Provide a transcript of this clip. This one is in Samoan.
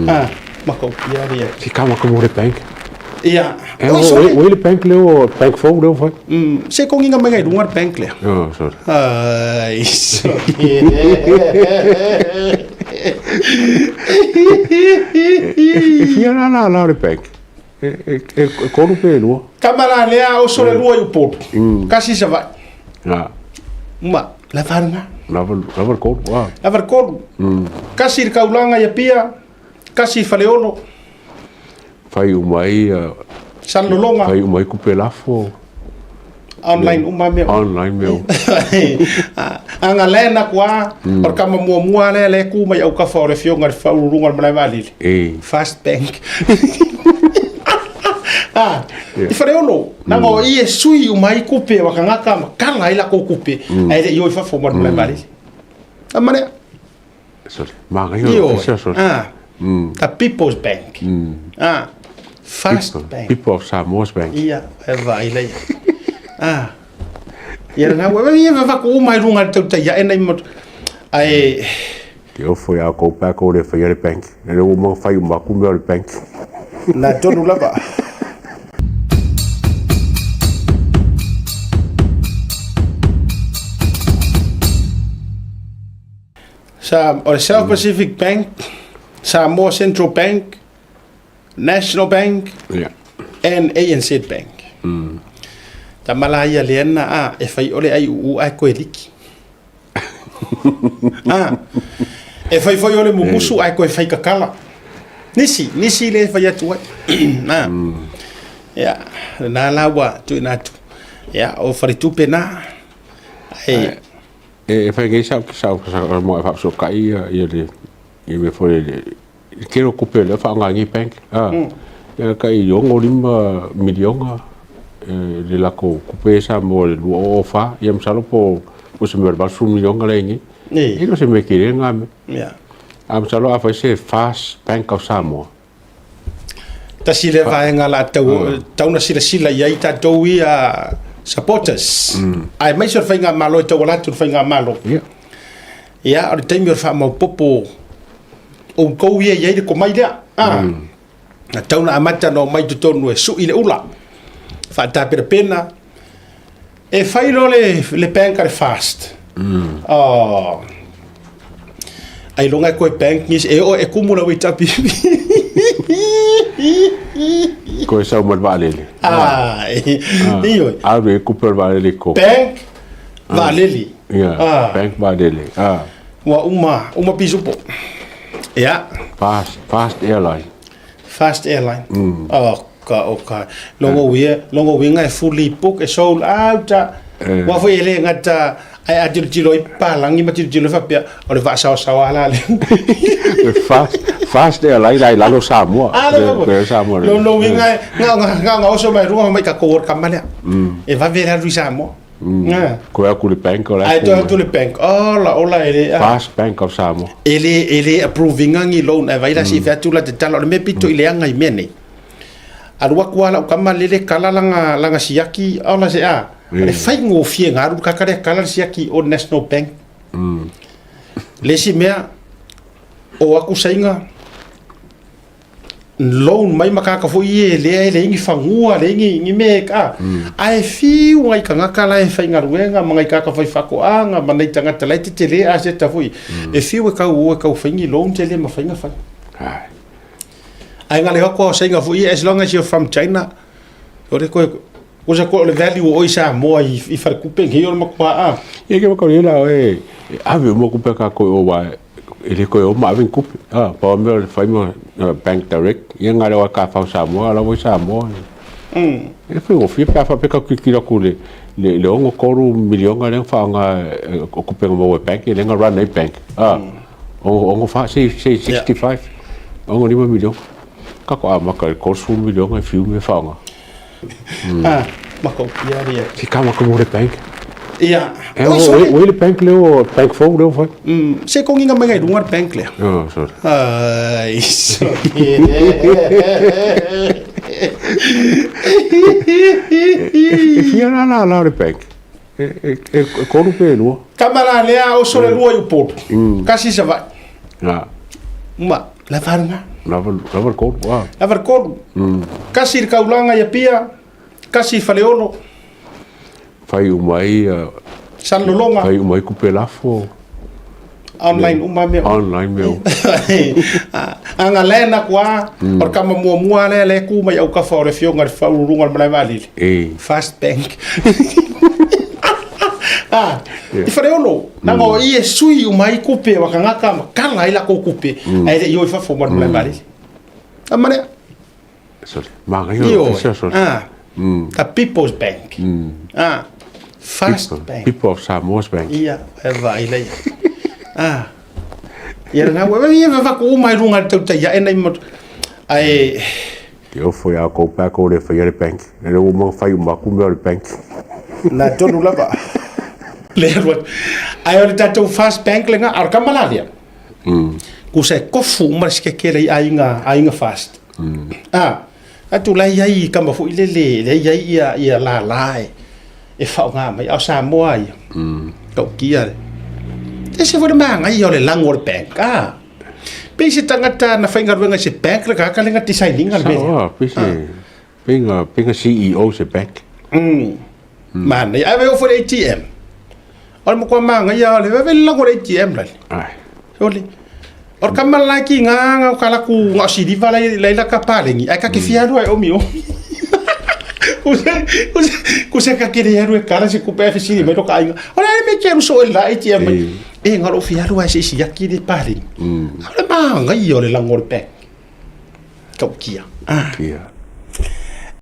Ah, matautia le. Si kama ka mo le bank. Ia. E o o le bank le o bank fo le o fai. Se konginga mai ngai lunga le bank lea. Oh, sorry. Ai, sorry. E fia la la la le bank. E kolu pe lua. Tama la lea oso le lua i Upolu. Kasi Savaii. Ah. Ma, la wharenga. Lava lava le kolu. Ah. Lava le kolu. Kasi le kaulanga i Apia, kasi i Faleolo. Fai uma ai Salelologa. Fai uma ai kupe lafo. Online uma mea. Online mea uma. Aga lea na kua, o le kama muamua lea lea ku mai aukafa o le afioga i le faauluuluga o le malae vaalele. Fast Bank. Ah, i Faleolo, leaga o i e sui uma ai kupe o tagata ma kala ai lakou kupe, ae le i o i fafo ma le malae vaalele. A ma lea. Sorry. Manaia o le sorry. Ah, the People's Bank. Ah, Fast Bank. People of Samoa's Bank. Ia, e vaai lea. Ah. Ia na ua ia va ku uma i lunga i le tautai ae nei mo ae Te ofo ia kou pea kou le whaia le bank. E le uma whai uma aku mea o le bank. Na tonu lava. Sa, o le South Pacific Bank, Samoa Central Bank, National Bank and ANZ Bank. Tama la ia lea na a e fai ole ai uu ai koe liki. Ah, e fai foi ole mumusu ai koe fai kakala. Nisi, nisi le fai atu ai. Ah. Ia, na la ua tuuina atu. Ia, o faletupe na. Ai, E fai nei sau sau sau mo e faafesootai ia ia le ia mea foi le le tele o tupe lea faaaoga ai nei bank a ia tai 65 miliona le latou tupe sa maua i le 2024 ia masalo po o se mea o le 80 miliona lea i ai nei. E le o se mea tele lena mea. A masalo a fai se Fast Bank of Samoa. Tasi lea vaega la tau, tau na silasila i ai tatou ia supporters. Aemaise o le faigamalo e tauala atu i le faigamalo. Ia, o le taimi o le faamaopoopo outou ia e i ai le komai lea. Ah. Na tau na amata na omai i totonu e sui le ula. Faatapenapena. E fai loa le, le bank a le fast. Oh. Ailoga e koe bank nisi, e oo e kumu lau i tapi. Koe sau ma le vaalele. Ah, ioe. Ave e kupe o le vaalele i ko. Bank vaalele. Ia, Ah. bank vaalele. Ah. Ua uma, uma pisupo. Ia. Fast, fast airline. Fast airline. Oh, ka, oh, ka. Logo uia, logo uiga e fully book, e sold out. Ua foi e le gata, ai a tilotilo ai palangi ma tilotilo ai faapea, o le vaasaoasaoa la lea. Fast, fast airline ai lalo Samoa. Ah, le Le, le Samoa. Lo lo uiga e, nga nga nga nga oso mai runga mai ka ko ka malea. E vave le alu i Samoa. Nga. Koe aku le bank o la. Ai to atu le bank. Ola, ola e le. Fast Bank of Samoa. E le approve-inga ni loan e vai la si fe atu la te tala o le mea pito i leaga i mea nei. Alu atu lava lau tama lele kala lana lana siaki ola se a. O le faigofie na alu le kaka lea kala le siaki o National Bank. Le isi mea o aku saina loan mai ma kāka foi ia e lea e leai ni fanua, leai ni, ni mea e ka. Ae fiu ngai tagata la e faigaluega ma ngai kāka fai faatoaga ma nai tagata la e tetele aseta foi. E fiu e kau o e kau fai ni loan te le mafai na fai. Ae na le oko o saina foi ia, as long as you're from China, o le koe, o sa koe o le value o oe i Samoa i, i Falekupe nei o le matua a. Ia ke whakauri la e, e ave uma kupe ka koe o wa, e le koe o ma ave kupe. Ah, pa o mea o le whai mo Bank Direct, ia ngā rewa ka whau Samoa, ala wai Samoa. E whai o whia pea whapeka kikira ku le, le, le ongo koru milionga lenga whaanga o kupe nga maua bank, e lenga run a bank. Ah, ongo wha, sei, sei 65, ongo lima milionga. Ka ko amaka le 30 milionga e whiu me whaanga. Ah, matautia le. Si ka maka mo le bank. Ia. E o o le bank le o bank fo le o fai. Se konginga mai ngai lunga le bank lea. Oh, sorry. Ai, sorry. E fia la la la le bank. E kolu pe lua. Tama la lea oso le lua i Upolu. Kasi Savaii. Ah. Ma. Lava lena. Lava, lava le kolu, ah. Lava le kolu. Kasi le kaulaga i Apia, kasi i Faleolo. Fai uma ai uh, Salelologa. Fai uma ai kupe lafo. Online uma mea. Online mea. Aga le na kua, mm. o le kama muamua lea le ku mai au kafa o le fionga le faululuga le malae vaalele. E. Fast Bank. ah, yeah. I Faleolo, mm. nanga o i e sui uma ai kupe wa kangaka ma kala ai lako kupe, mm. ai le i o i fafo ma le malae mm. vaalele. Amane. Sorry. Manaia o ofisa sorry. Ah. Mm. The People's Bank. Mm. Ah. First People, Bank. People of Samoa's Bank. Ia, e vai lei. Ah. Ia na ua ia va ku mai runga le tautai ia ena i motu. Ai Te ofo ia kou pea kou le whaia le bank. E le uma whai uma ku mea o le bank. Na tonu lava. Le alu atu. Ai o le tatou First Bank lenga, a o le kamalalia. Mm. Ku se kofu uma le sikekele i aiga, aiga First. Mm. Ah, atu la i ai i kama foi lele, le i ai ia, ia lala e, e whaonga mai, a o Samoa ia. Mm. Kau kia le. E se foi le maangai o le lango o le bank. Ah. Pei se tagata na faigaluega i se bank le kaka le nga designinga le mea. Sao, pei se, ah. pei nga, pei nga CEO se bank. Mm. Mm. Manaia. Ai vai o foi le ATM. O le matua manaia o le vave le lango le ATM lale. Ai. O le O le kama la ki ngā ngā o kala ku ngā o siliva lai lai la ka palengi. Ai ka ke fia alu ai omi o. Ku se ku se ku se ka kere alu e kala se kupe e fesili mai lo ka ainga. O le me ke alu so e la ATM mai. E ngā lo fia alu ai se isi yaki le palengi. O le manaia o le lango o le bank. Tau kia. Kia.